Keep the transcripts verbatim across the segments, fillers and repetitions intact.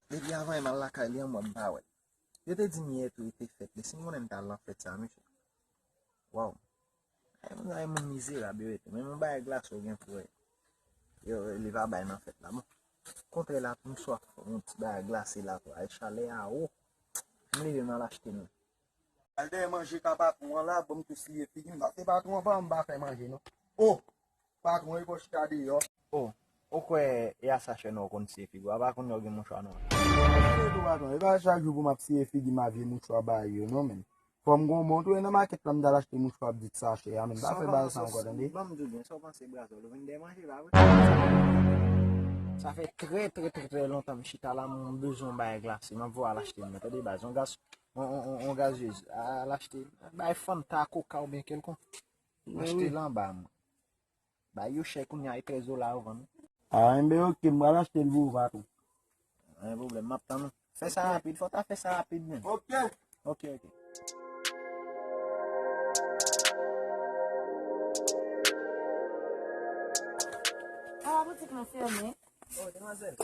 Depi avan m al lakay li an, mwen m pa wè l. Yo te di m yè tou, li te fèt. Li si m konnen m t al nan fèt sa, mesye. Waw. Ay, moun, ay, moun mizerab yo ye tou. Menm yon bagay glase w gen pou wè. Yo, li pa bay nan fèt la. Bon. Kontrè la, pou m swaf, yon ti bagay glase la tou. Ay, chalè a wo. M leve m al achte nou. Al dèyè manje ka patwon an la, bon, m tou siye figi m. Se patwon an pa m pa fè manje, non. O! Patwon, e fò chita deyò. O! Ou kwè e a sa chè nwa w konn siye figi w? A pa kounye a w gen mouchwa nwa? Mwen tou, patwon, e pa chak jou pou m ap siye figi m a vye mouchwa bay yo, non, men. Fò m gon bon tou, e nan makèt la m t al achte mouchwa ap di sa chè a, men. Pa fè bagay sa ankò, tande? Ban m di w byen, sa w panse brazòl, ou vin dèyè manje, pa vre? Sa fè trè, trè, trè, trè lontan m chita la, m bezwen yon bagay glase, m ap voye al achte l, men, tande, baz, yon gaz, yon, yon, yon, yon gazez, al achte, bay Fanta, Coca oubyen kèlkonk. M achte l anba, mwen. Bay yo chè kounye a, e trèz dola yo vann. A, enben, oke, m pral achte l pou ou, patwon. Pa gen pwoblèm, m ap tann ou. Fè sa rapid, fò w ta fè sa rapid, men. Oke. Oke, oke. A, boutik lan fèmen. O, demwazèl.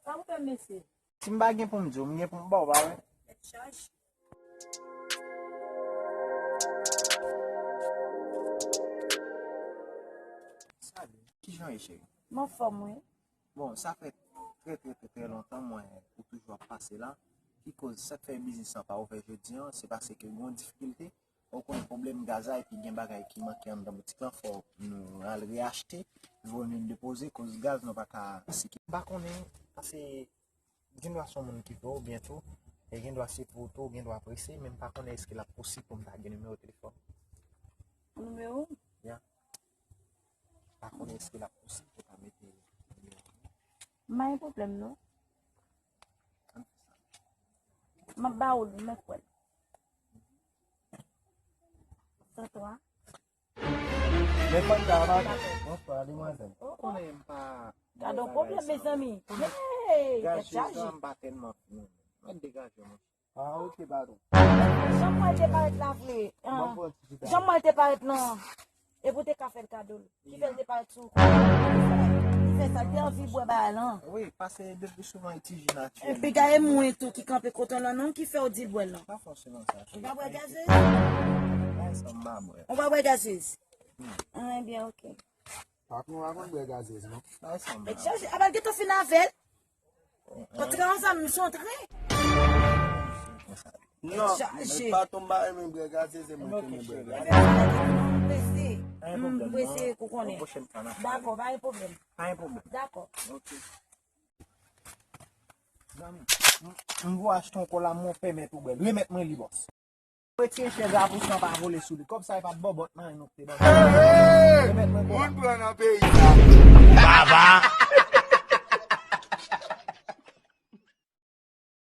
Sa ou fè, mesye? Si m pa gen pou m di w, m gen pou m ba w, pa vre? Tèt chaje. Salut. Kijan w ye, cheri? M anfòm, wi. Bon, sa fè trè, trè, trè, trè lontan m wè ou toujou ap pase la. Ki koz, sa k fè biznis lan pa ouvè jodi an, se paske gen yon difikilte. Ou konnen pwoblèm gaz la, epi gen bagay ki manke anndan boutik lan, fò nou al reyachte, voye nou depoze, koz gaz nou pa ka sikile. M pa konnen, paske gen dwa se yon moun ki vle w byen tou, e gen dwa se pou ou tou, gen dwa prese, men m pa konnen èske l ap posib pou m ta gen nimewo telefòn. Nimewo? Ya. M pa konnen èske l ap posib pou w ta mete nimewo. M pa gen pwoblèm, non. M ap ba ou li, m ap wè l. San twa. Men fò n ta mache. Bonswa, demwazèl. Ou konnen m pa. Gade yon pwoblèm, mezanmi. Hey, tèt chaje. Gazez la, m pa tèlman. Mwen degaje, mwen. Ah, ok, padon. Jan m wè l te parèt la vre. Jan m wè l te parèt lan. Epi w te ka fè l kado l. Ki fè l te parèt sou ou. Ki fè sa, l te anvi bwè bagay lan. Wi, paske depi souvan li ti ji natirèl. Epi gade mwen tou ki kanpe kote w lan non, ki fè w di l bwè l lan. Pa fòseman sa. Ou pa bwè gazez? Bagay sa m pa bwè. Ou pa bwè gazez? Ah, ebyen, ok. Patwon pa konn bwè gazez, non. Bagay sa m pa bwè. Tèt chaje, apa l gentan fin avè l? Antre ansanm, nou se yon tren. Non, men patwon m pa renmen bwè gazez, e mwen ki renmen bwè gazez. M prese. M prese, ou konnen. Dakò, pa gen pwoblèm. Pa gen pwoblèm. Dakò. Ok. Zanmi, m, m vo achte yon kola, m pèmèt ou bwè l. Remèt mwen li, bòs. Retire chèz la pou san pa vole sou li. Kòb sa e pa t bòbòt nan nou te ban. Hey, hey, hey! Remèt mwen kola. Moun pran nan peyi sa. Baba.